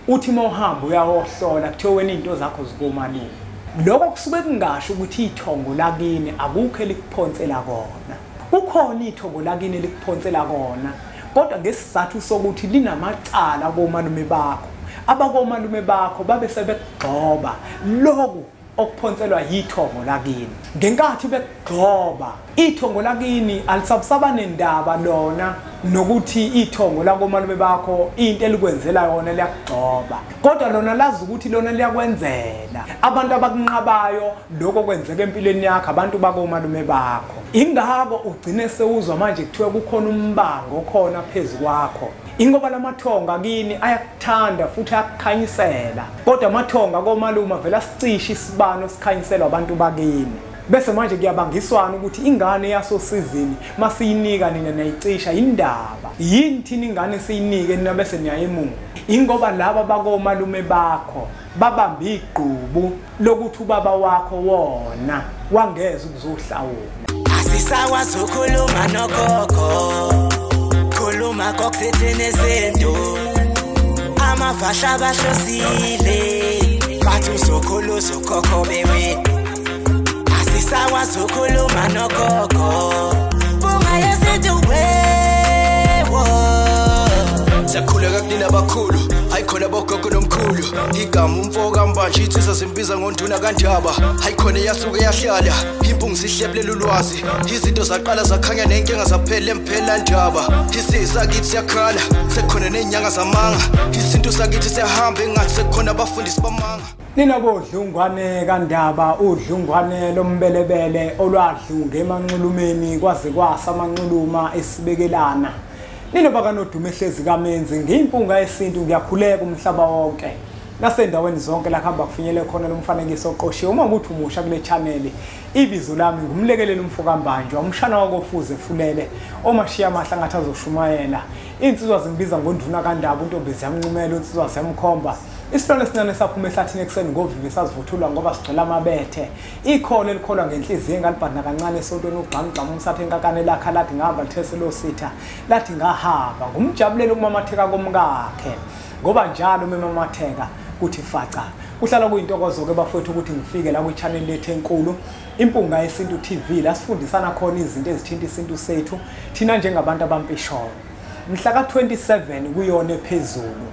Uthi uma uhamba uyawohlola kuthiwe wena iy'nto zakho zikomalume. Lokho kusuke kungasho ukuthi ithongo lakini akukho elikuphonsela kona. Kukhona ithongo lakini elikuphonsela kona, kodwa ngesizathu sokuthi linamacala komalume bakho. Abakomalume bakho babe sebekugxoba lokhu okuphonselwa yithongo lakini. Ngenkathi bekugxoba, ithongo lakini alisabusaba nendaba lona nokuthi ithongo lakomalume bakho into elikwenzela yona liyakugxoba, kodwa lona lazi ukuthi lona liyakwenzela. Abantu abakunqabayo lokho kwenzeka empilweni yakho abantu bakomalume bakho. Ingakho ugcine sewuzwa manje kuthiwe kukhona umbango okhona phezu kwakho. Ingoba lamathonga kini ayakuthanda futhi ayakukhanyisela, kodwa amathonga komalume vele asicishe isibano sikhanyiselwa abantu bakini. Bese manje kuyabangiswana ukuthi ingane yasosizini masiyinika nina niyayicisha indaba. Yini thina ingane siyinike nina bese niyayemuka? Ingoba laba bakomalume bakho babamba igqubu lokuthi ubaba wakho wona wangeza ukuzohlawula. Asisakwazi ukukhuluma nogogo, khuluma kokuthini izinto, amavasha abahlosile bathi uzokhuluza ukhokho bewe. Asisakwazi ukukhuluma nogogo, bunga yesintu wewo. Siyakhuleka kunina abakhulu, hayi khona bogogo nomkhulu. Igama umfo kaMbanje insizwa zimbiza ngonduna kaNdaba. Hayi khona yasuke yahlala, impungu zihlebulela ulwazi. Izinto zaqala zakhanya nenkinga zaphela emphela ndaba. Isizwe sakithi siyakhala, sekukhona nezinyanga zamanga. Isintu sakithi siyahamba engathi sekukhona abafundisi bamanga. Nina bodlungwane kaNdaba, udlungwane lombelebele olwadlunga emanxulumeni kwaze kwasa amanxuluma esibekelana. Nina bakanodume ehlezi kaMenzi, ngiyimpunga yesintu, ngiyakhuleka umhlaba wonke nasendaweni zonke la kuhamba kufinyele khona lo mfanekiso oqoshiwe. Uma ukuthi umusha kule channel, ibizo lami ngumlekeleli umfo kaMbanjwa, umshana wakofuze fulele omashiya amahla ngathi azoshumayela. Insizwa zimbiza ngonduna kaNdaba, untombi ziyamncumela, insizwa ziyamkhomba. Isilwane esincane saphuma ehlathini ekuseni ngovivi sazivuthulwa ngoba sigcwele amabethe. Ikholo elikholwa ngenhliziyo engalibhadla kancane esontweni ugxamugxamu umsathe enkakane lakha lathi ngihamba lithese lositha lathi ngahamba. Ngumjabulelo ukumamatheka komkakhe ngoba njalo uma emamatheka kuthi faca. Kuhlala kuyintokozo-ke bafowethu ukuthi ngifike la kwi-channel lethu enkulu Impunga Yesintu TV, la sifundisana khona izinto ezithinta isintu sethu thina njengabantu abampisholo. Mhla ka-27 kuyona ephezulu,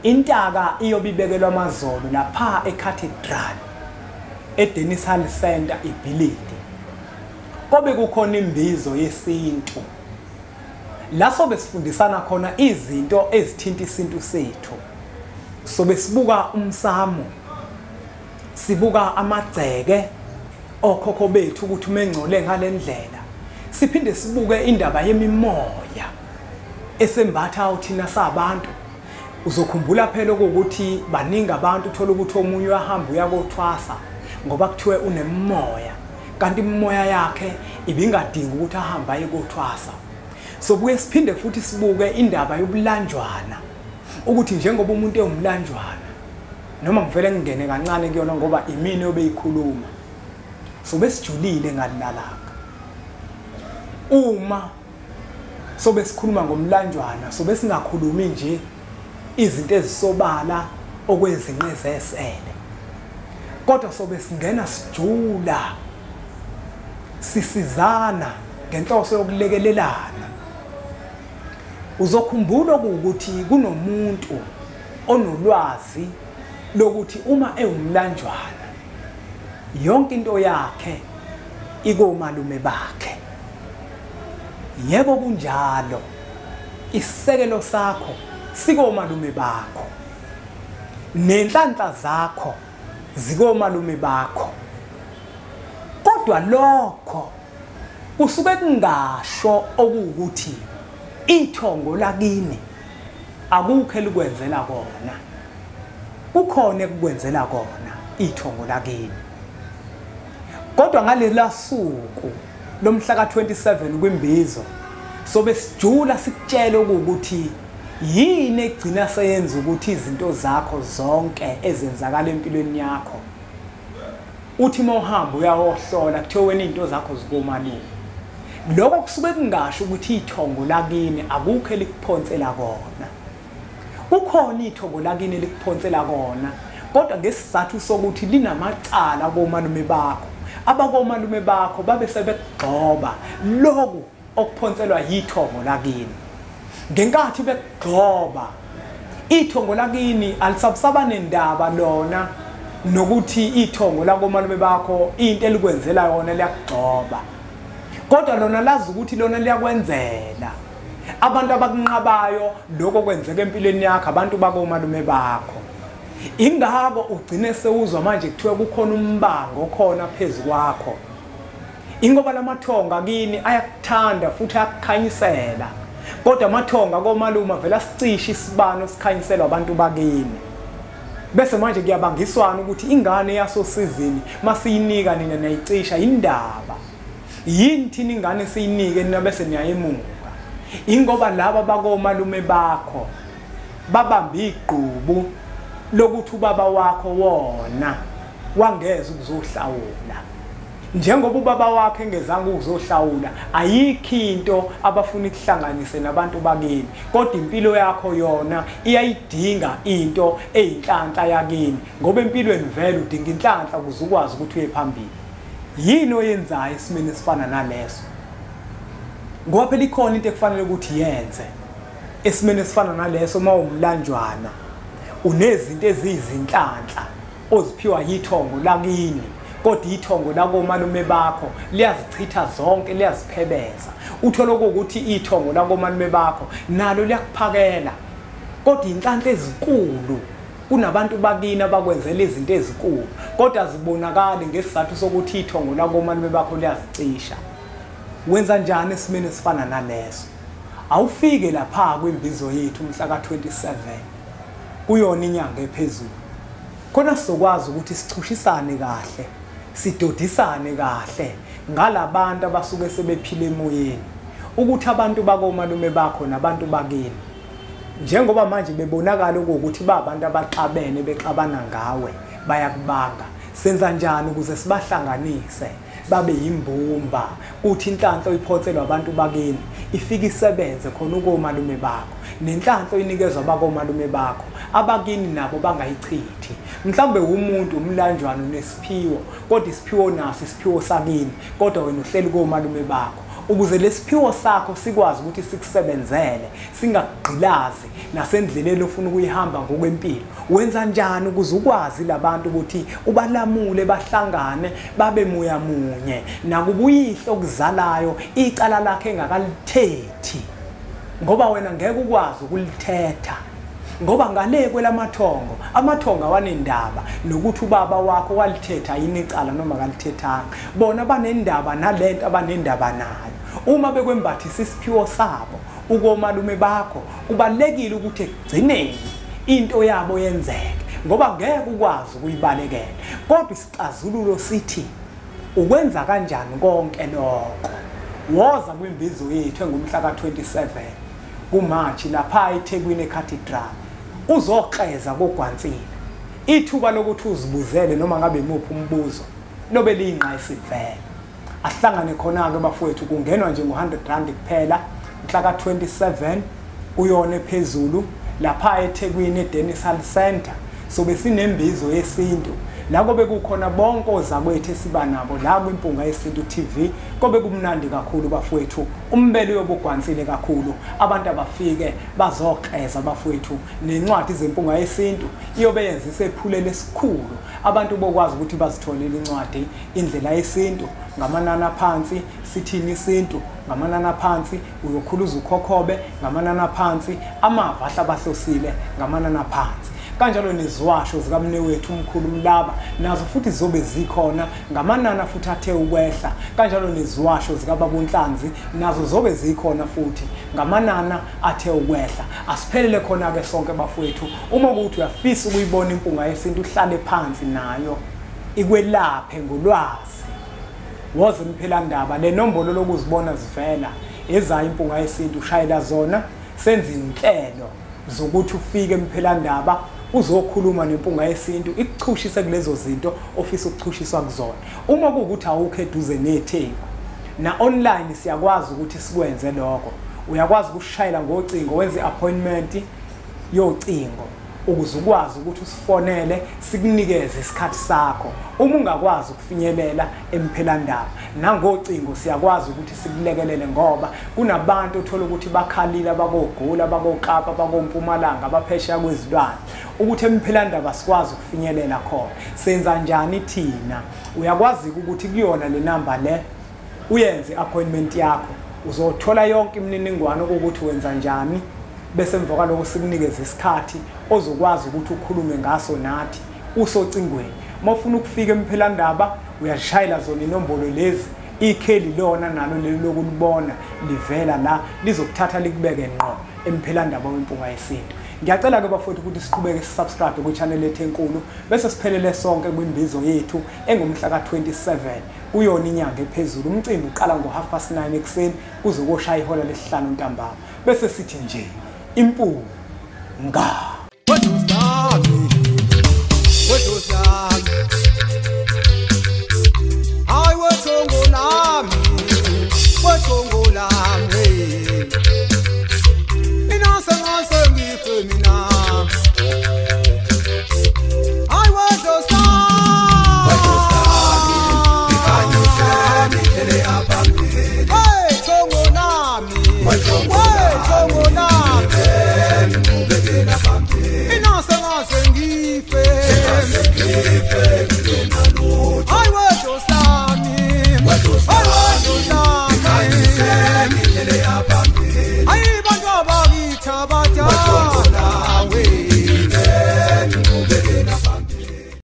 intaka iyobibekelwa amazolo lapha eCathedral eDennis Hall Center ibhilidi. Kobe kukhona imbizo yesintu la sobe sifundisana khona izinto ezithinta isintu sethu. Sobe sibuka umsamo, sibuka amagceke okhokho bethu ukuthi umengcole ngalendlela, siphinde sibuke indaba yemimoya esembatha thina sabantu. Uzokhumbula phela ukuthi baningi abantu uthola ukuthi omunye uyahamba uyakothwasa ngoba kuthiwe unemoya, kanti imimoya yakhe ibingadingi ukuthi ahambe aye kothwasa. Sobuye siphinde futhi sibuke indaba yobulanjwana, ukuthi njengoba umuntu ewumlanjwana, noma ngivele ngingene kancane kuyona ngoba imini yobeyikhuluma, sobe sijulile ngalilalanga. Uma sobe sikhuluma ngomlanjwana, sobe singakhulumi nje izinto ezisobala okwezinqe zesele, kodwa sobe singena sijula sisizana ngenhloso yokulekelelana. Uzokhumbula ukuthi kunomuntu onolwazi lokuthi uma ewumlanjwana yonke into yakhe ikomalume bakhe. Yebo kunjalo, isisekelo sakho sikomalume bakho, nenhlanhla zakho zikomalume bakho, kodwa lokho kusuke kungasho okuwukuthi ithongo lakini akukho elikwenzela kona. Kukhona ekukwenzela kona ithongo lakini, kodwa ngalela suku lomhla ka-27 kwimbizo sobe sijula sikutshele ukuthi yini egcina seyenza ukuthi izinto zakho zonke ezenzakala empilweni yakho uthi uma uhamba uyawohlola kuthiwe wena iy'nto zakho zikomalume. Lokho kusuke kungasho ukuthi ithongo lakini akukho elikuphonsela kona. Kukhona ithongo lakini likuphonsela kona, kodwa ngesizathu sokuthi linamacala komalume bakho, abakomalume bakho babe sebekugxoba lokhu okuphonselwa yithongo lakini. Ngenkathi bekugxoba, ithongo lakini alisabusaba nendaba lona nokuthi ithongo lakomalume bakho into elikwenzela yona liyakugxoba, kodwa lona lazi ukuthi lona liyakwenzela. Abantu abakunqabayo lokho kwenzeka empilweni yakho, abantu bakomalume bakho. Ingakho ugcine sewuzwa manje kuthiwa kukhona umbango okhona phezu kwakho, ingoba lamathonga kini ayakuthanda futhi ayakukhanyisela, kodwa amathonga komalume vele asicishe isibano sikhanyiselwa abantu bakini. Bese manje kuyabangiswana ukuthi ingane yasosizini masiyinika nina nayicisha indaba yini, thina ingane siyinike nina bese niyayemuka. Ingoba laba bakomalume bakho babamba igqubu lokuthi ubaba wakho wona wangeza ukuzohlawula. Njengoba ubaba wakhe engezanga ukuzohlawula, ayikho into abafuna ukuhlanganise nabantu bakini, kodwa impilo yakho yona iyayidinga into eyinhlanhla yakini, ngoba empilweni vele udinga inhlanhla ukuze ukwazi ukuthi uye phambili. Yini oyenzayo esimeni esifana naleso? Ngoba phela ikhona into ekufanele ukuthi yenze esimeni esifana naleso. Uma umlanjwana unezinto eziyizinhlanhla oziphiwa yithongo lakini, kodwa ithongo lakomalume bakho liyazichitha zonke, liyaziphebeza. Uthole ukuthi ithongo lakomalume bakho nalo liyakuphakela, kodwa inhlanhla ezinkulu kunabantu bakini abakwenzela izinto ezinkulu, kodwa zibonakali ngesizathu sokuthi ithongo lakomalume bakho liyazicisha. Wenza njani esimeni esifana naleso? Awufike lapha kwimbizo yethu mhla ka-27 kuyona inyanga ephezulu, khona sizokwazi ukuthi sichushisane kahle, sidodisane kahle ngalabantu abasuke sebephila emoyeni, ukuthi abantu bakomalume bakho nabantu bakini njengoba manje bebonakala ukuthi babantu abaxabene bexabana ngawe, bayakubanga. Senza njani ukuze sibahlanganise babe yimbumba, kuthi inhlanhla oyiphotselwa abantu bakini ifike isebenze khona ukomalume bakho, nenhlanhla oyinikezwa abakomalume bakho abakini nabo bangayichithi. Mhlawumbe umuntu umlanjwana unesiphiwo, kodwa isiphiwo naso isiphiwo sakini, kodwa wena uhleli komalume bakho. Ukuze lesiphiwo sakho sikwazi ukuthi sikusebenzele, singakugqilazi nasendleleni ofuna ukuyihamba ngokwempilo. Wenza njani ukuze ukwazi labantu ukuthi ubalamule, bahlangane, babe moya munye, nakubuyihlo okuzalayo icala lakhe engakalithethi, ngoba wena ngeke ukwazi ukulithetha, ngoba ngale kwelamathongo, amathongo awanendaba nokuthi ubaba wakho walithetha yini icala noma kalithethanga. Bona banendaba nalento abanendaba nayo. Uma bekwembathisa isiphiwo sabo ukomalume bakho, kubalekile ukuthi ekugcineni into yabo yenzeke, ngoba ngeke ukwazi ukuyibalekela. Kodwa isixazululo sithi ukwenza kanjani konke lokho? Woza kwimbizo yethu engumhla ka-27 kuMarch lapha eThekwini eCathedral, uzokleza kogwansile. Ithuba lokuthi uzibuzele noma ngabe imuphi umbuzo lobe liyingqayisivele. Ahlangane khona-ke bafowethu, kungenwa nje ngo-100 rand kuphela mhla ka-27 kuyona ephezulu lapha eThekwini eDennis Hall Center. Sobe sinembizo yesintu la kobe kukhona bonke ozakwethu esiba nabo la kwiMpunga Yesintu TV. Kobe kumnandi kakhulu bafowethu, umbele uyobugwansile kakhulu, abantu abafike bazokleza bafowethu. Nencwadi zeMpunga Yesintu iyobe yenza isephulelo esikhulu, abantu bokwazi ukuthi bazitholele incwadi Indlela Yesintu ngamanani aphansi, Sithini Isintu ngamanani aphansi, Uyokhuluza Ukhokhobe ngamanani aphansi, Amava Ahlabahlosile ngamanani aphansi. Kanjalo neziwasho zikamne wethu umkhulu Mlaba nazo futhi zizobe zikhona ngamanana futhi athe ukwehla. Kanjalo neziwasho zikababa uNhlanzi nazo zobe zikhona futhi ngamanana athe ukwehla. Asiphelele khona-ke sonke bafowethu. Uma kuwukuthi uyafisa ukuyibona Impunga Yesintu, uhlale phansi nayo ikwelaphe ngolwazi, woze Emphelandaba. Le nombolo lokuzibona zivela ezayo Impunga Yesintu, ushayela zona, senze inhlelo zokuthi ufike Emphelandaba uzokhuluma neMpunga Yesintu, ikuchushise kulezo zinto ofisa ukuchushiswa kuzona. Uma kuwukuthi awukho eduze neTheku, na online siyakwazi ukuthi sikwenze lokho. Uyakwazi ukushayela ngocingo wenze appointment yocingo ukuze ukwazi ukuthi usifonele sikunikeze isikhathi sakho. Uma ungakwazi ukufinyelela emphelandaba nangocingo siyakwazi ukuthi sikulekelele, ngoba kunabantu othola ukuthi bakhalile abakogula, abakoKapa, abakoMpumalanga, abaphesheya kwezilwane, ukuthi emphelandaba sikwazi ukufinyelela khona. Senza njani thina? Uyakwazi ukuthi kuyona le namba le uyenze appointment yakho, uzothola yonke imininingwane ukuthi wenza njani, bese emva kwaloko sikunikeze isikhathi ozokwazi ukuthi ukhulume ngaso nathi usocingweni. Uma ufuna ukufika emphelandaba uyashayela zona inombolo lezi, ikheli lona nalo leli lokulibona livela la, lizokuthatha likubeke ngqo emphelandaba weMpunga Yesintu. Ngiyacela ke bafowethu ukuthi siqhubeke sisubscribe kwi-channel yethu enkulu, bese siphelele sonke kwimbizo yethu engomhla ka-27 kuyona inyanga ephezulu. Umcimbi uqala ngo-9:30 ekuseni kuze koshaya ihora lesihlanu ntambama, bese sithi nje impunga.